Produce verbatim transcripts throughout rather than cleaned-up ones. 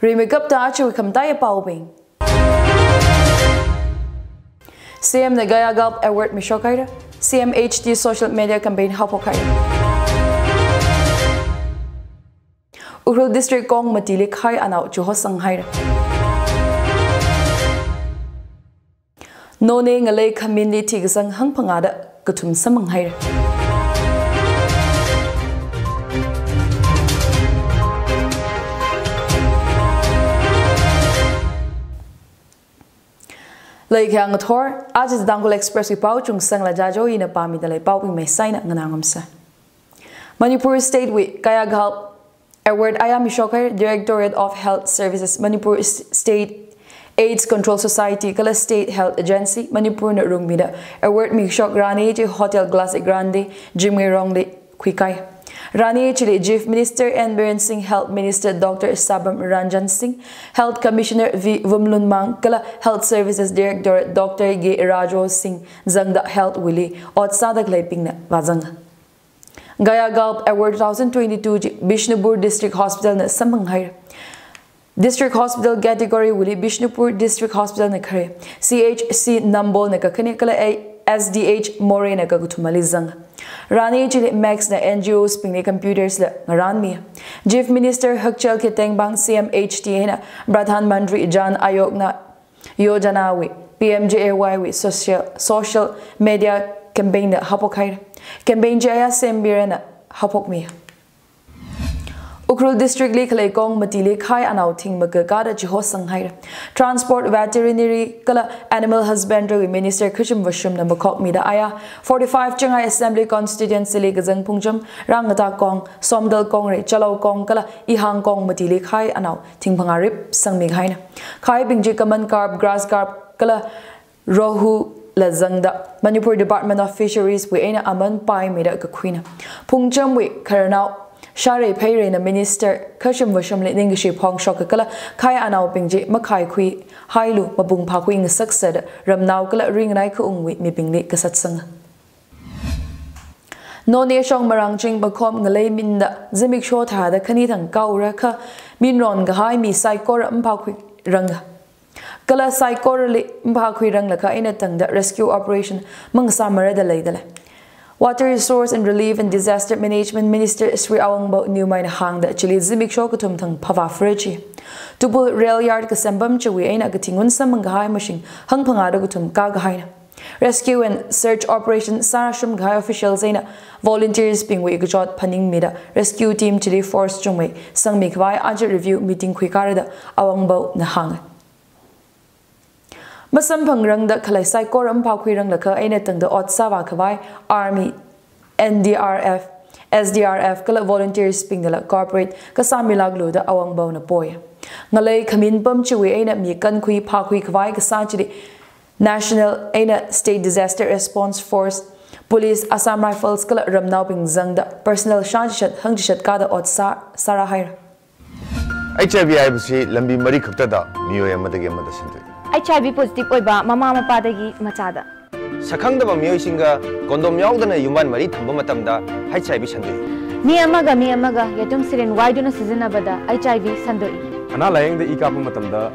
Rimeikapta aja khamataiya paobing. C M na Kayakalp Award mishokhaira. C M H T social media campaign haophokhaira. Ukhrul District Kong Matili khai anao chihosanghaira. Noney ngalei khaminli thikasang hangphangāda kathum samphanghaira. Leikha ngathor, aja Tangkhul Express wui pao Chungsangla Jajo ina pāmida lei, paobing meisaina nganāngamsa. Manipur State wui Kayakalp Award aya mishokhaira. Directorate of Health Services, Manipur S-, State AIDS Control Society kala State Health Agency Manipur na rungmida award mishok rani chi Hotel Classic Grande, Jimngeirongli khuikai. Rani chili Chief Minister N Biren Singh, Health Minister Doctor Sabam Ranjan Singh, Health Commissioner V Vumlunmang kala Health Services Director Doctor K Rajo Singh zangda health wuili ot sāda khaleibingna vāzanga. Kayakalp Award two thousand twenty-two chi Bishnupur District Hospital na samphanghaira. District Hospital category wuili Bishnupur District Hospital na khare, C H C Nambol na kakhane kala A-, S D H Moreh na kakathumali zanga. Rani chili Max na N G Os bingli computers la ngarānmi. Chief Minister Hkchel Khentheng Bang C M H T eina Pradhan Mantri Jan Arogya Yojana wui, P M J A Y wui social, social media campaign na haophokhaira. Campaign chi aya Sembirna haophokmi. Ukhrul District li khalei Kong Matili khai anao thing makakada chihosanghaira. Transport, Veterinary kala Animal Husbandry wui Minister Khashim Vashum na makhokmida aya forty-five Changai Assembly Constituency li kazang Phungcham, Rangata Kong, Somdal Kong rei Chalao Kong kala Ihang Kong Matili khai anao thing phangā rip sangmikahaina. Khaibing chi common carp, grass carp kala rohu la zangda Manipur Department of Fisheries wui eina aman paimida kakhuina. Phungcham wui khararnao Sharei Pheirei na Minister Khashim Vashumli ningkashi phongshok kala khai anaobing chi makhaikhuihailu, mapung phākhui ngasaksada ramnao kala ringnai khaungwui mibingli kasatsanga. Noney shong Marangching Pakhom ngalei minda zimiksho thāda khani thang kaora kha minron kahai mi saikora maphākhuiranga. Kala saikorali maphākhuiranglakha eina tangda rescue operation mangasāmara da leida lei. Water Resource and Relief and Disaster Management Minister Shri Awangbau Newmai na hāngda chili zimiksho kathum thang phavā phara chi. Tupul Rail Yard kasempam chiwui eina kathi ngun samphang kahai machine hangphangāda kathum kākahaina. Rescue and search operation sārashum kahai officials eina volunteers bingwui kachot phaningmida rescue team chili force chungmei sangmikhavai aja review meeting khuikāra da Awangbau na hānga. Masamphangrangda khalei saikora maphākhuiranglakha eina tangda ot sāvākhavai Army, N D R F, S D R F kala volunteers bingdala cooperate kasāmilāklu da Awangbau na poi. Ngalei khamin pam chiwui eina mi kankhui phākhuikhavai kasā chili National eina State Disaster Response Force, Police, Assam Rifles kala ramnaobing zangda personnel shāchishat hangchishat kāda ot sā, sārāhaira. H I V ꯍꯥꯏꯕꯁꯤ ꯂꯝꯕꯤ ꯃꯔꯤ ꯈꯛꯇꯗ ꯃꯤꯑꯣꯏ ꯑꯃꯗꯒꯤ ꯑꯃꯗ ꯁꯟꯗꯣꯛꯏ꯫ H I V positive ꯑꯣꯏꯕ ꯃꯃꯥ ꯃꯄꯥꯗꯒꯤ ꯃꯆꯥꯗ꯫ ꯁꯛꯈꯪꯗꯕ ꯃꯤꯑꯣꯏꯁꯤꯡꯒ condom ꯌꯥꯎꯗꯅ ꯌꯨꯝꯕꯥꯟ ꯃꯔꯤ ꯊꯝꯕ ꯃꯇꯝꯗ H I V ꯁꯟꯗꯣꯛꯏ꯫ ꯃꯤ ꯑꯃꯒ ꯃꯤ ꯑꯃꯒ ꯌꯦꯇꯨꯝ syringe ꯋꯥꯏꯗꯨꯅ ꯁꯤꯖꯤꯟꯅꯕꯗ H I V ꯁꯟꯗꯣꯛꯏ꯫ ꯑꯅꯥ ꯂꯥꯌꯦꯡꯗ ꯏ ꯀꯥꯞꯄ ꯃꯇꯝꯗ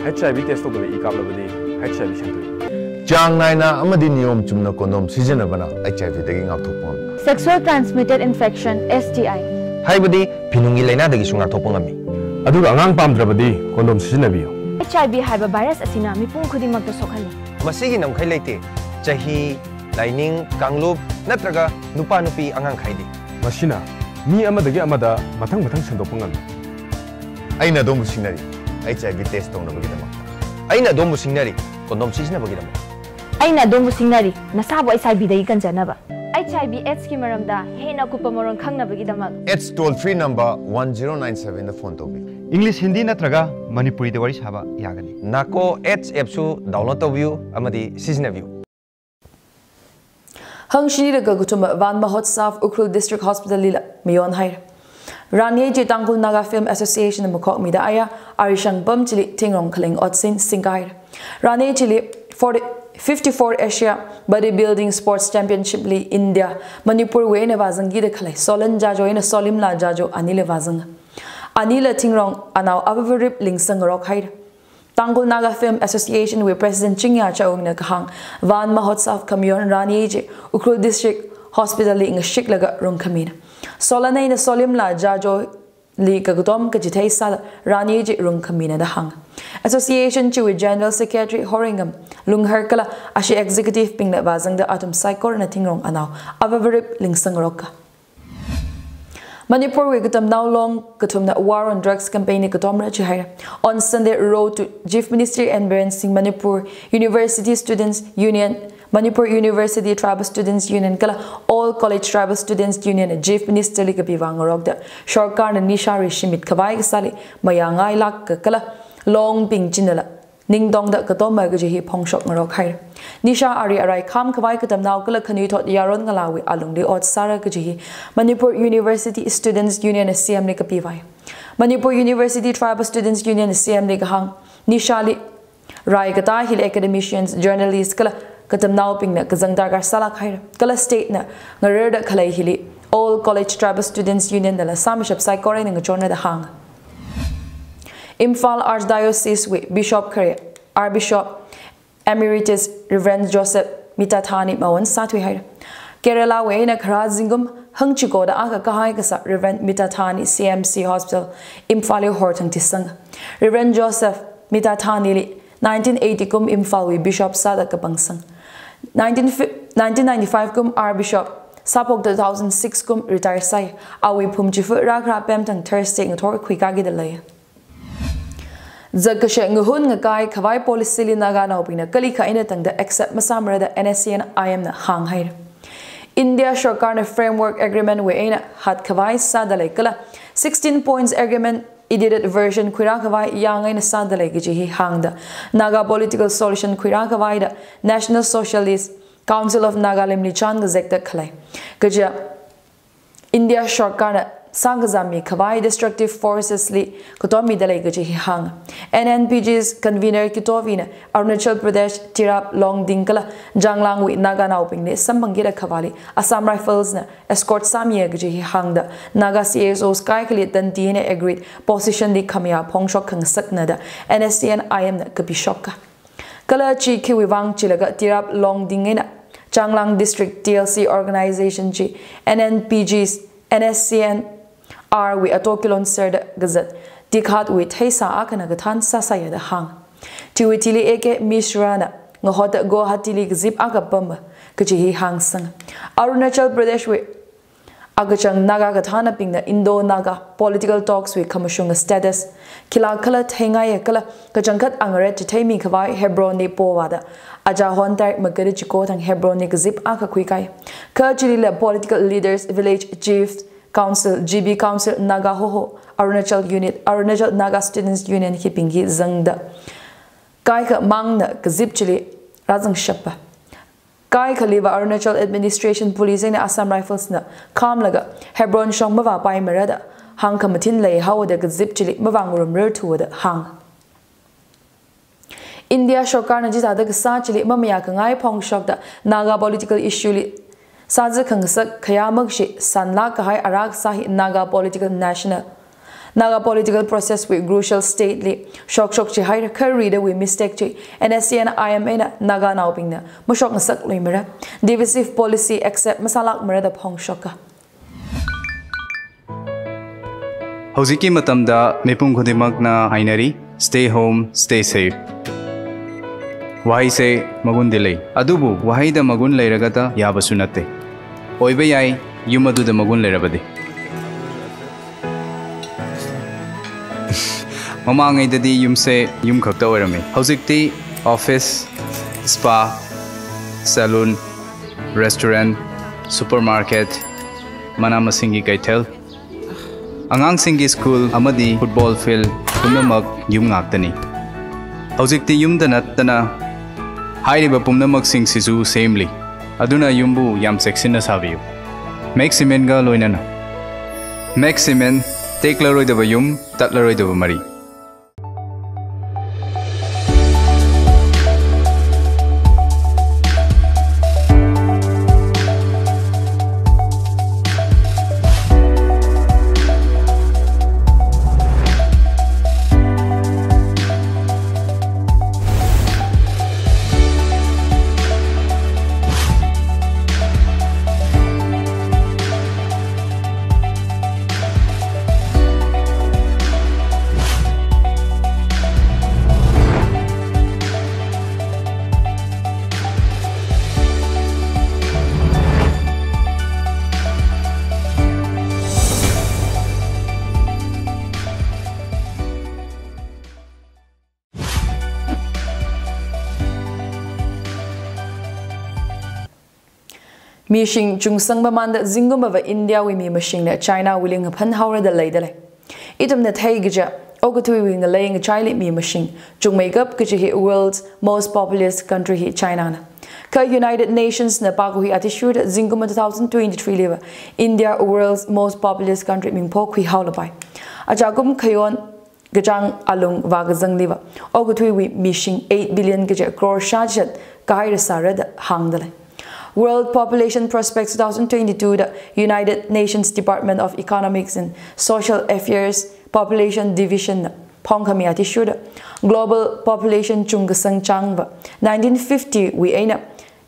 H I V test ꯇꯧꯗꯕ ꯏ ꯀꯥꯞꯂꯕꯗꯤ H I V ꯁꯟꯗꯣꯛꯏ꯫ ꯆꯥꯡ ꯅꯥꯏꯅ ꯑꯃꯗꯤ ꯅꯤꯌꯣꯝ ꯆꯨꯝꯅ condom ꯁꯤꯖꯤꯟꯅꯕꯅ H I V ꯗꯒꯤ ꯉꯥꯛꯊꯣꯛꯄ ꯉꯝꯃꯤ꯫ Sexual transmitted infection, S T I꯫ ꯍꯥꯏꯕꯗꯤ ꯐꯤꯅꯨꯡꯒꯤ ꯂꯥꯏꯅꯥꯗꯒꯤꯁꯨ ꯉꯥꯛꯊꯣꯛꯄ ꯉꯝꯃꯤ꯫ ꯑꯗꯨꯒ ꯑꯉꯥꯡ ꯄꯥꯝꯗ꯭ꯔꯕꯗꯤ condom ꯁꯤꯖꯤꯟꯅꯕꯤꯌꯨ꯫ H I V ꯍꯥꯏꯕ virus ꯑꯁꯤꯅ ꯃꯤꯄꯨꯝ ꯈꯨꯗꯤꯡꯃꯛꯇ ꯁꯣꯛꯍꯜꯂꯤ꯫ ꯃꯁꯤꯒꯤ ꯉꯝꯈꯩ ꯂꯩꯇꯦ꯫ ꯆꯍꯤ, ꯂꯥꯏꯅꯤꯡ, ꯀꯥꯡꯂꯨꯞ ꯅꯠꯇ꯭ꯔꯒ ꯅꯨꯄꯥ ꯅꯨꯄꯤ ꯑꯉꯥꯡ ꯈꯥꯏꯗꯦ꯫ ꯃꯁꯤꯅ ꯃꯤ ꯑꯃꯗꯒꯤ ꯑꯃꯗ ꯃꯊꯪ ꯃꯊꯪ ꯁꯟꯗꯣꯛꯄ ꯉꯝꯃꯤ꯫ ꯑꯩꯅ ꯑꯗꯣꯝꯕꯨ ꯁꯤꯡꯅꯔꯤ, H I V test ꯇꯧꯅꯕꯒꯤꯗꯃꯛꯇ꯫ ꯑꯩꯅ ꯑꯗꯣꯝꯕꯨ ꯁꯤꯡꯅꯔꯤ, condom ꯁꯤꯖꯤꯟꯅꯕꯒꯤꯗꯃꯛ꯫ ꯑꯩꯅ ꯑꯗꯣꯝꯕꯨ ꯁꯤꯡꯅꯔꯤ, ꯅꯁꯥꯕꯨ H I V ꯗꯒꯤ ꯀꯟꯖꯅꯕ꯫ H I V AIDS ꯀꯤ ꯃꯔꯝꯗ ꯍꯦꯟꯅ ꯑꯀꯨꯞꯄ ꯃꯔꯣꯜ ꯈꯪꯅꯕꯒꯤꯗꯃꯛ꯫ AIDS toll free number one zero nine seven ꯗ phone ꯇꯧꯕꯤꯌꯨ꯫ English, Hindi ꯅꯠꯇ꯭ꯔꯒ ꯃꯅꯤꯄꯨꯔꯤꯗ ꯋꯥꯔꯤ ꯁꯥꯕ ꯌꯥꯒꯅꯤ꯫ NACO AIDS app ꯁꯨ download ꯇꯧꯕꯤꯌꯨ ꯑꯃꯗꯤ ꯁꯤꯖꯤꯟꯅꯕꯤꯌꯨ꯫ ꯍꯪꯁꯤꯅꯤꯔ ꯀꯀꯨꯊꯨꯝ ꯚꯥꯟ ꯃꯍꯣꯠꯁꯥꯚ ꯎꯈ꯭ꯔꯨꯜ District Hospital ꯂꯤꯂ ꯃꯤꯌꯣꯟ ꯍꯥꯏꯔ꯫ ꯔꯥꯅꯤ ꯆꯤ ꯇꯥꯡꯈꯨꯜ ꯅꯥꯒꯥ Film Association ꯃꯈꯣꯛ ꯃꯤꯗ ꯑꯌꯥ ꯑꯥꯔꯤꯁꯪ ꯄꯝ ꯆꯤꯂꯤ ꯊꯤꯡꯔꯣꯡ ꯈꯂꯤꯡ ꯑꯣꯠꯁꯤꯟ ꯁꯤꯡꯒꯥꯏꯔ꯫ Rani chilli forty, fifty-four Asia Bodybuilding Sports Championship li India, Manipurwui eina vāzangkida khalei Solan Jajo eina Solimla Jajo anili vāzanga. Anila thingrong anao avavarip lingsangrok haira. Tangkhul Naga Film Association wui President Chingya Chaungna kahāng, Van Mahotsav khamayon rani chi Ukhrul District Hospital li ngashiklaga rungkhamina. Solan eina Solimla Jajo li kakatom kachithei sāda rani chi rungkhamina da hānga. Association chiwui General Secretary Horeingam Lunghar kala ashi executive bingna vāzangda athum saikorana thingrong anao avavarip lingsangroka. Manipurwui katamnao long kathumna War on Drugs campaign li katomra chihaira. On Sunday, Road to Chief Minister N Biren Singh, Manipur University Students Union, Manipur University Tribal Students Union kala All College Tribal Students Union na Chief Minister li kapiva ngarokda, sorkarna nisha rishimit khavai kasāli mayāngailāka kala longbing chinala ningtongda katoma kaji hi phongshok ngarok haira. Nisha ari arai kham khavai katamnao kala khanuithot yaron ngalāwui alungli ot sāra kaji hi Manipur University Students Union na C M li kapivai. Manipur University Tribal Students Union na C M li kahāng, nishali rai katā hili academicians, journalists kala katamnaobingna kazang darkar sālāk haira. Kala state na ngararda khalei hili All College Tribal Students Union nala sāmishap saikora eina ngachonra da hānga. Imphal Archdiocese wui Bishop khare, Archbishop Emeritus Reverend Joseph Mitathani mawon sāthui haira. Kerala wui eina kharā zingkum hangchikoda akha kahai kasā Reverend Mitathani C M C Hospital Imphal li horthang thisanga. Reverend Joseph Mitathani li nineteen eighty kum Imphal wui Bishop sāda kapangsang. Nineteen fi-, nineteen ninety-five kum Archbishop sāphok two thousand six kum retire sāi. Awui phum chifa rākhara pemthang Thursday ngathor khuikākida lei. Zatkashe ngahun ngakai khavai policy li Naganaobingna kalikha eina tangda accept masāmara da N S C N I M na hāng haira. India sorkarna Framework Agreement wui eina hat khavai sāda lei kala sixteen Points Agreement edited version khuirā khavai yāng eina sāda lei kaji hi hāngda, Naga political solution khuirā khavai da National Socialist Council of Nagalim li chān kazekda khalei kaja India sorkarna sākazāmi khavai destructive forces li katommida lei kaji hi hānga. N N P G's convener Kitovi na Arunachal Pradesh, Tirap, Longding kala Changlang wui Naganaobingli samphangkida khavāli Assam Rifles na escort sāmiya kaji hi hāngda, Naga C S Os kaikhali tanti eina agreed position li khamayā phongshok khangasakna da N S C N I M na kapishoka. Kala chi khiwui vang chilaga Tirap, Longding eina Changlang District T L C organization chi N N P G's N S C N R wui ato kilonser da kazat tikhat wui theisā akhana kathān sāsāya da hāng. Chiwui thili A K Mishra na ngahotda Guwahati li kazip akha pama kaji hi hāngsang. Arunachal Pradesh wui akachang Naga kathānabingna Indo-Naga political talks wui khamashunga status khila khala theingaiya kala kachangkhat angaret chitheimi khavai Hebron li povāda, aja hon tarik magada chiko thang Hebron li kazip akha khuikai. Kha chilila political leaders, village chiefs, council, G B Council, Naga Hoho, Arunachal Unit, Arunachal Naga Students Union hibing hi zangda, kaikha mangna kazip chili rāzangshapa. Kaikhaliva Arunachal Administration Police eina Assam Rifles na khamlaga Hebron shong mavāpaimara da hāngkhamathin leihaoda kazip chili mavāngarumrarthuwa da hāng. India sorkarna chithāda kasā chili mamayā khangai phongshokda Naga political issue li sāzā khangasak khayā makshi sanlāk kahai ara kasā hi Naga political national Naga political process wui crucial state li shokshok chihaira. Kha ridawui mistake chi N S C N I M eina Naganaobingna mashokngasakluimara. Divisive policy accept masālākmara da phongshoka. Hꯧjikki matamda mipum khudingmakna hainari, stay home, stay safe. Waheise magundi lei. Adubu waheida magun leiragata yābasu natte. Oiba yai, yum aduda magun leirabadi. Mamangaidadi yumse yum khakta oirame. Hojikti office, spa, salon, restaurant, supermarket, mana masinggi kaithel, angangsinggi school amadi football field pumnamak yum ngaktani. Hojikti yumda nattana hairiba pumnamaksingsisu semli. Aduna yumbu yam cheksinna sābiyu. Max Cement ga loinana. Max Cement, teklaroidaba yum, tatlaroidaba mari. Mishing chungsang mamanda zingkum ava India wui mi mashingna China wuili ngaphan haora da leida lei. Ithumna thei kaja, okathuiwui ngalei ngachaili mi mashing chungmeikap kaji hi world's most populous country hi China na. Kha United Nations na pākhui athishurda zingkum two thousand twenty-three liva India world's most populous country mingpho khuihaolapai. Achakum khayon kachāng alung vākazang liva okathuiwui mishing eight billion kaja crore shāchishat kahaira sāra da hāngda lei. World Population Prospects two thousand twenty-two da United Nations Department of Economics and Social Affairs Population Division na phongkhami athishurda global population chungkasang chāngva nineteen fifty wui eina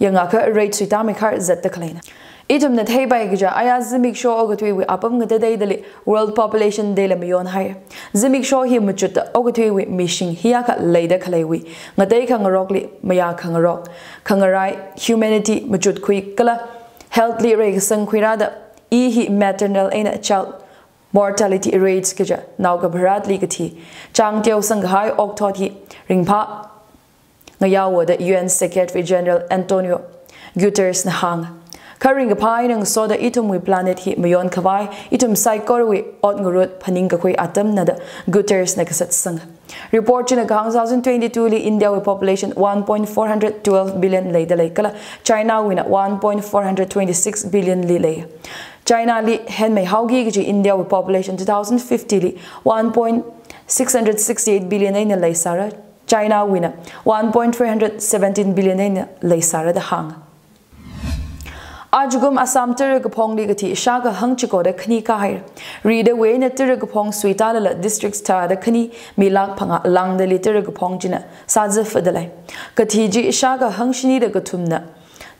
yangakha rate suitāmeikhar zatda khaleina. Ithumna theipai kaja aya zimiksho okathuiwui apam ngatateidali World Population Day la mayonhai. Zimiksho hi machutta okathuiwui mishing hiyākha leida khaleiwui ngatei khangarokli mayā khangarok, khangarai, humanity machutkhui kala health li reikasang khuirāda, i hi maternal eina child mortality rates kaja naokapharātli kathi chāng teosang kahai okthot hi ringphā ngayaowa da U N Secretary General Antonio Guterres na hāng. Kha ringkaphā eina ngasoda ithumwui planet hi mayonkhavai ithum saikorawui ot ngarut phaningkakhui atamna da Guterres na kasatsang. Report china kahāng two thousand twenty-two li India wui population one point four hundred twelve billion leida lei kala China wuina one point four hundred twenty-six billion li lei. China li henmei haoki kaji India wui population two thousand fifty li one point six hundred sixty-eight billion eina leisāra, China wuina one point three hundred seventeen billion eina leisāra da hāng. Ajakum Assam tara kaphongli kathi shākha hangchikoda khani kahaira. Ridawui eina tara kaphong suitālala districts thāda khani mi lakh phangā lāngdali tara kaphong china sāzafada lei. Kathi chi shākha hangshini da kathumna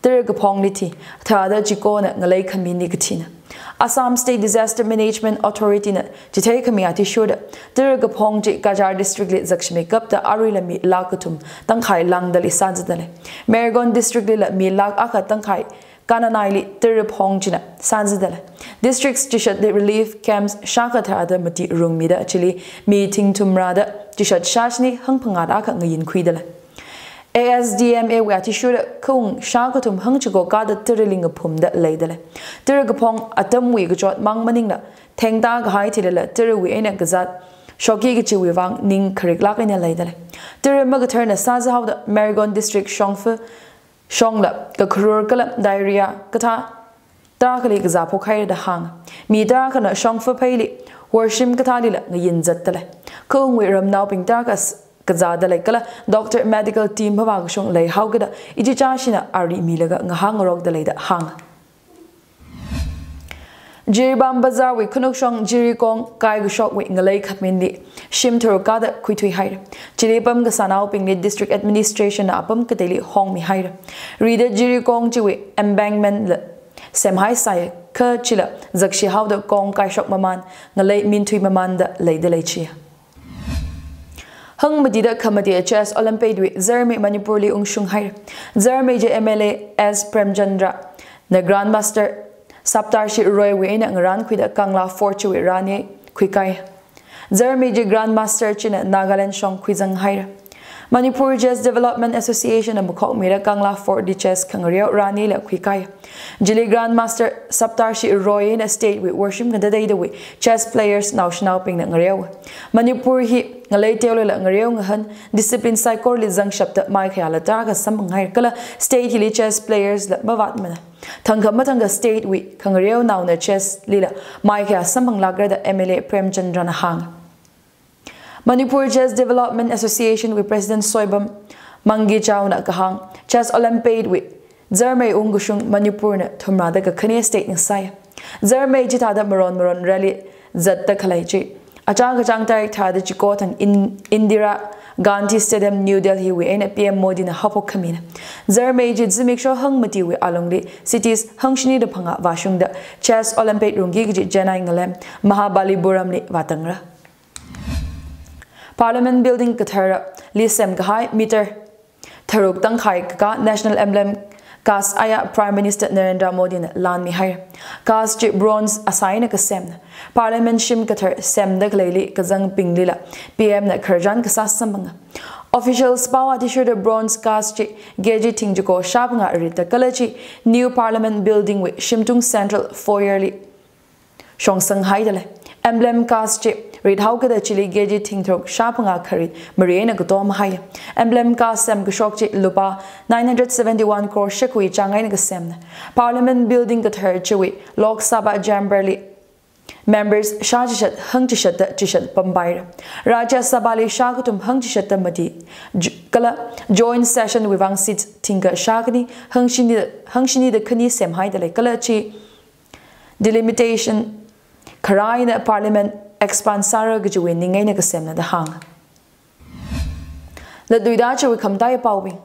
tara kaphongli thi, thāda chikona ngalei khamini kathina. Assam State Disaster Management Authority na chitheikhami athishurda tara kaphong chi Cachar District li zakshimeikapta aruila mi lakh kathum tangkhai lāngdali sāzada lei. Mairgon District lila mi lakh akha tangkhai kananaili tara kaphong china sāzada lei. Districts chishatli relief camps shākha thāda mati rungmida chili mi thing thumrada chishat shāshini hangphangā akha ngayinkhuida lei. A S D M A wui athishurda khaung shākha thum hangchiko kada tarali ngaphumda leida lei. Tara kaphong atamwui kachot mang maningla thengta kahai thilala tarawui eina kazāt shoki kachiwui vang ning khariklāk eina leida lei. Tara makatharna sāzahaoda Mairgon District shongfa shongla kakharur kala diarrhea kathā tarākhali kazā phokhaira da hāng. Mi tarākhana shongfa pheili worshim kathālila ngayin zatda lei. Khaungwui ramnaobing tarākha s-, kazāda lei kala doctor medical team phavā kashung leihaokida ichichāshina ari milaga ngahāngarokda lei da hāng. Jiribam Bazar wui khanukshong Jirikong kaikashokwui ngalei khaminli shim tharuk kada khuithuihaira. Chili pamkasā naobingli District Administration na apam kateili hongmihaira. Rida Jirikong chiwui embankment la semhaisai kha chila zakshihaoda kong kaishok mamān, ngalei minthui mamānda leida leichiya. Hangmatida khamati Chess Olympiad wui Zarmei Manipurli ungshunghaira. Zarmei chi M L A S Premchandra na Grandmaster Saptarshi Roy wui eina ngarānkhuida Kangla Fort chiwui rani khuikai. Zarmei chi Grandmaster china Nagaland shong khuizanghaira. Manipur Chess Development Association na makhokmida Kangla Fort li chess khangareo ranila khuikai. Chili Grandmaster Saptarshi Roy eina state wui worshim khantateidawui chess players naoshinaobingna ngareo. Manipur hi ngalei teolala ngareo ngahān discipline saikorali zangshapta maikhayā la tarākha samphanghaira kala state hili chess players la mavātmana. Thangkha mathangkha state wui khangareonaona chess lila maikhayā samphanglākra da M L A Premchandra na hāng. Manipur Chess Development Association wui President Soibam Mangi Chao na kahāng, Chess Olympiad wui Zarmei ungkashung Manipur na thumrada kakhane state ngasai. Zarmei chithāda maron maron rally zatda khalei chi achā kachāng tarik thāda chiko thang In-, Indira Gandhi Stadium, New Delhi wui eina P M Modi na haophok khamina. Zarmei chi zimiksho hangmatiwui alungli cities hangshinida phangā vāshungda Chess Olympiad rungki kaji Chennai ngalem Mahabalipuram li vātangra. Parliament Building kathara li semkahai meter tharuk tangkhai kakā National Emblem cast aya Prime Minister Narendra Modi na lanmihaira. Cast chi bronze asaina kasemna. Parliament shim kathar semda khaleili kazangbinglila P M na khararchan kasā samphanga. Officials pao athishurda bronze cast chi K G thing chiko shāphangā ritta kala chi New Parliament Building wui shimtung Central Foyer li shongsanghaidalei. Emblem cast chi rithaokada chili K G thing tharuk shāphangā kharit mari eina katomhai. Emblem cast semkashok chi lupā nine hundred seventy-one crore shakhui chang eina kasemna. Parliament Building kathar chiwui Lok Sabha chamber li members shā chishat hangchishatta chishat pampaira. Rajya Sabha li shā kathum hangchishatta mati. J-, kala joint session wui vang seat thingkha shākhani hangshini, hangshinida khani semhaidalei kala chi delimitation kharā eina Parliament expand sāra kajiwui ning eina kasemna da hānga. Latluida chiwui khamataiya paobing.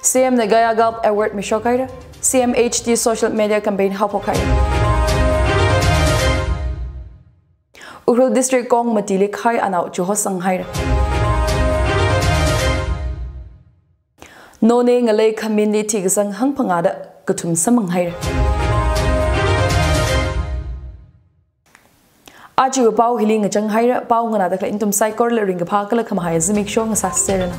C M na Kayakalp Award mishokhaira, C M H D social media campaign haophokhaira. Ukhrul District Kong Matili khai anao chuhosanghaira. Noney ngalei khaminli thikasang hangphangāda kathum samphanghaira. Aja pao hili ngachanghaira, pao nganāda khalei nathum saikorali ringkaphā kala khamahai zimiksho ngasāseranu.